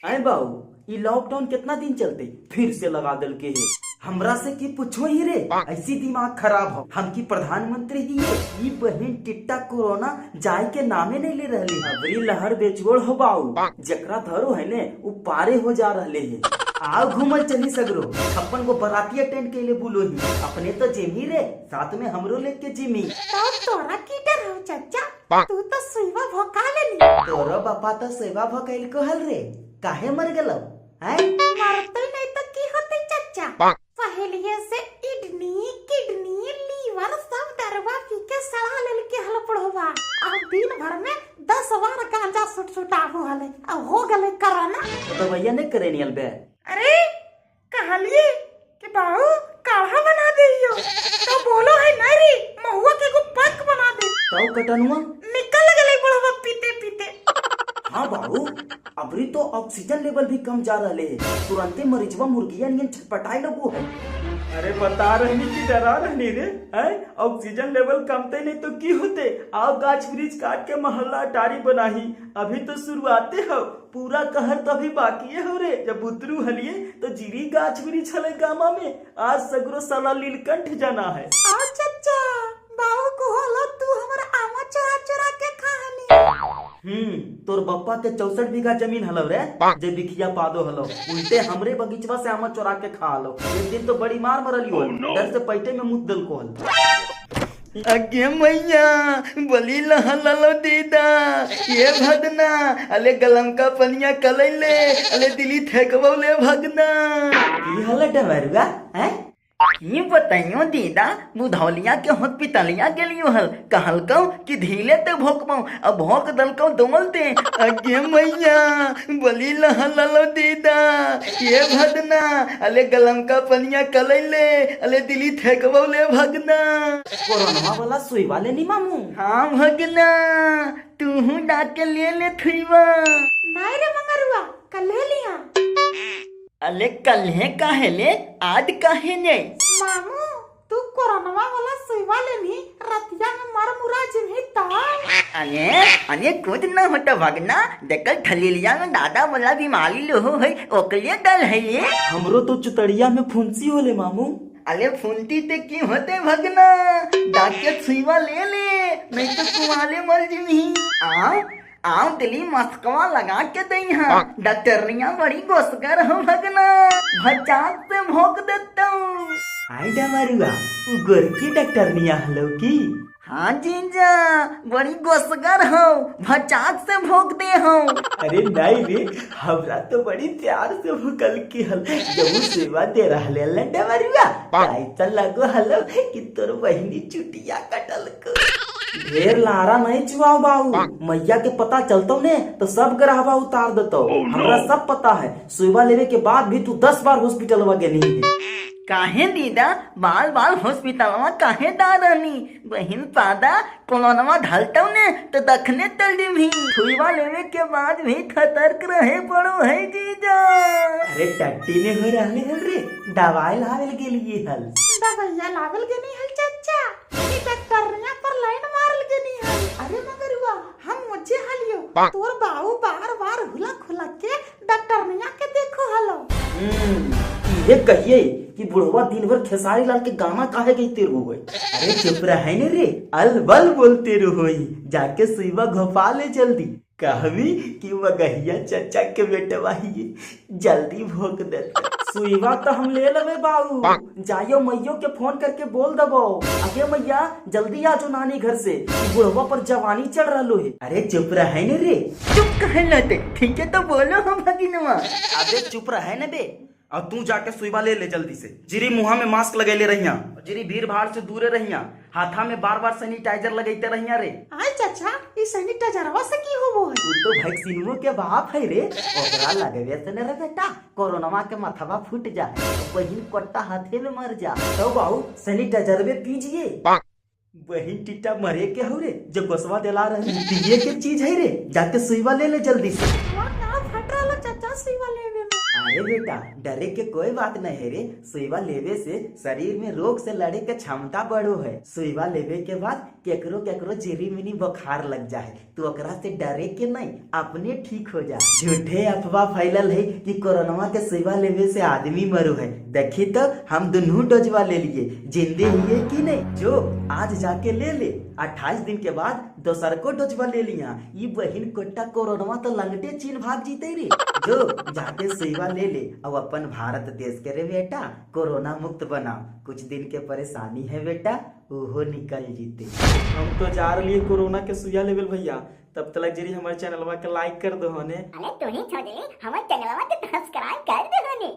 आए बाबू, ई लॉकडाउन कितना दिन चलते फिर से लगा दल के है। हमरा से की पूछो ही रे, ऐसी दिमाग खराब हो। हम की प्रधानमंत्री ही है। ई बहन टिट्टा कोरोना जाए के नामे नहीं ले रहले। अबरी लहर बेचोड़ हो बाऊ, जकरा धरो है ने उ पारे हो जा रहले है। आओ घूमल चली सगरो, 56 गो बराती अटेंड के लिए बोलो ही। अपने तो जिमी रे, साथ में हमरो लेके जिमी। तो तोरा की डर हो चाचा, तू तो सुइवा भोका लेली। तोरो बापा तो सेवा भोकैल को हल रे, काहे मर गेलो हैं? मरते नहीं तो की होते चाचा, पहलिए से इडनी किडनी लीवर सब दरवा पी के सड़ा लेल के हल पढ़वा। अब दिन भर में 10 बार गांजा सुट सुटाबो हले, अब हो गले कोरोना। तो दवाइया नहीं करे नियल बे। अरे कहलिए कि बाबू काढ़ा बना देइयो, तो बोलो है नहीं रे महुआ के एगो पैक बना दे। तो कटनुआ निकल गले बुढ़वा पीते पीते। हाँ बाबू, अबरी तो ऑक्सीजन लेवल भी कम जा रहे है, तुरंते मरीजवा मुर्गिया नियन छटपटाए लगो है। अरे बता रहनी कि डरा रहनी रे, हैं? ऑक्सीजन लेवल कमते नहीं तो की होते। आओ गाछ वृक्ष काट के मोहल्ला अटारी बनाही, अभी तो शुरुआते हो, पूरा कहर तो अभी बाकी हो रे। जब उतरू हलिए तो जीरी गाछ वृक्ष हले गामा में, आज सगरो साला नीलकंठ जाना है। आ चचा बाबू को होलो तू हमरा आमा चोरा चोरा के खाहनी। तोर बप्पा के 64 बीघा जमीन हलो रे, जे बिखिया पादो हलो, उल्टे हमरे बगीचवा से आमा चोरा के खा हलो। एक दिन तो बड़ी मार मरली हो, डर से पैटे में मुत दल को हल। अगे मैया बली लहललो दीदा ये भगना, अले गलम का पनिया कलैले, अले दिली थेकबौले भगना। की हल डमरुआ हैं? की बताइयो दीदा, बुधौलिया के हॉस्पिटलिया गेलियो हल, कहलकौ कि धीले ते भोकबौ, अब भोक दलकौ दोलते। अगे मैया बली लहललो दीदा ये भगना, अले गलम का पनिया कलैले, अले दिली थेकबौले भगना। कोरोना वाला सुई वाले नी मामू? हाँ भगना, तूहू डाके ले ले थुईवा। नहीं रे मंगरुआ, कल ले लिया। अले कल है काहे ले, आज काहे नहीं? मामू तू कोरोना वाला सुईवा लेनी, रतिया में मर मुरा जिन्ही ता। अरे अरे कुछ न होता भगना, देखल ठलीलिया में दादा वाला बीमारी लो है, ओकले डल है ये। हमरो तो चुतड़िया में फुंसी होले मामू। अरे फुंसी ते की होते भगना, डाके सुईवा ले ले, नहीं तो कुआले मर जिन्ही। आओ आओ दिली मस्कवा लगा के दई हाँ, डॉक्टरनिया बड़ी गोसगर हो भगना, भचाक से भोग देता हूँ। आई डमरुआ, उ गोरकी डॉक्टरनिया हलो की? हाँ जीजा, बड़ी गोसगर हो, भचाक से भोग दे हो। अरे नहीं रे, हमरा तो बड़ी प्यार से भूकल की हल, जब उ सेवा दे रहले हल डमरुआ, ऐसा लगो हलो कि तोर बहिनी चुटिया कटल को। ढेर लारा नहीं चुआओ बाबू, मैया के पता चलतो ने तो सब ग्राहवा उतार देतो। हमरा सब पता है, सुईवा लेवे के बाद भी तू 10 बार हॉस्पिटलवा गेली है। काहे दीदा बाल बाल हॉस्पिटलवा काहे दारनी, बहिन पादा कोलोनवा ढलतो ने तो दखने चल दिभी। सुईवा लेवे के बाद भी सतर्क रहे पड़ो है जीजा। अरे टट्टी ने हो रहले हल रे, दवाई लावेल गेली हल। दवाइया लावेल गेली हल चाचा, ई डॉक्टरनिया पर लाइन मारल गेली हल। अरे मगरुआ हम मुझे हलियो, तोर बाऊ बार बार हुला खुला के डॉक्टरनिया के देखो हलो। ये कहिए कि बुढ़वा दिन भर खेसारी लाल के गाना काहे गईते रहो। अरे चुप रहे ने रे, अलबल बोलते रहो, जाके सुईवा घोपा ले जल्दी। कहबी कि मगहिया चाचा के बेटवा ही जल्दी भोग दे। सुईवा तो हम ले लेबे बाबू, जाइयो मैयो के फोन करके बोल दबो, अगे मैया जल्दी आ जो नानी घर से, बुढ़वा पर जवानी चढ़ रहा है। अरे चुप रहे ने रे। चुप कहे लते, ठीक है तो बोलो हम भगिनवा। अबे चुप रहे ने बे, और तू जाके सुईवा ले ले जल्दी से। जीरी मुहा में मास्क लगैले रहिया, जीरी भीड़ भाड़ से दूरे रहिया, हाथा में बार बार सैनिटाइजर लगैते रहिया रे। आय चाचा, ई सैनिटाइजरवा से की होबो है? उ तो वैक्सीनवो के बाप है रे, ओकरा लगवे से ने रे बेटा कोरोनावा के माथवा फूट जा, बहिन कोट्टा हाथे में मर जा। तो बाबू सैनिटाइजर में पीजिए, बहिन टीटा मरे के हो रे, जो गोसवा दिला रहे पिए के चीज है रे, जाके सुईवा ले ले जल्दी से। फट रहा चाचा सुईवा लेवे में। अरे बेटा डरे के कोई बात नहीं है रे, सुईवा लेवे से शरीर में रोग से लड़े के क्षमता बढ़ो है। सुईवा लेवे के बाद केकरो केकरो जेरी मिनी बुखार लग जाए, तो ओकरा से डरे के नहीं, अपने ठीक हो जा। झूठे अफवाह फैलल है कि कोरोना के सेवा लेवे से आदमी मरो है। देखी तो हम दोनों डोजवा ले लिए, जिंदे हुए कि नहीं। जो आज जाके ले ले, 28 दिन के बाद दोसर को डोजवा ले लिया। ये बहिन कोट्टा कोरोना तो लंगटे चीन भाग जीते रे। जो जाके सेवा ले ले और अपन भारत देश के रे बेटा कोरोना मुक्त बनाओ। कुछ दिन के परेशानी है बेटा, ओहो निकल जीते। हम तो जा रही कोरोना के सुइया लेवल भैया, तब तक जरी हमारे चैनलवा के लाइक कर दो होने। अरे तुही छोड़े हमारे चैनलवा के सब्सक्राइब कर दो होने।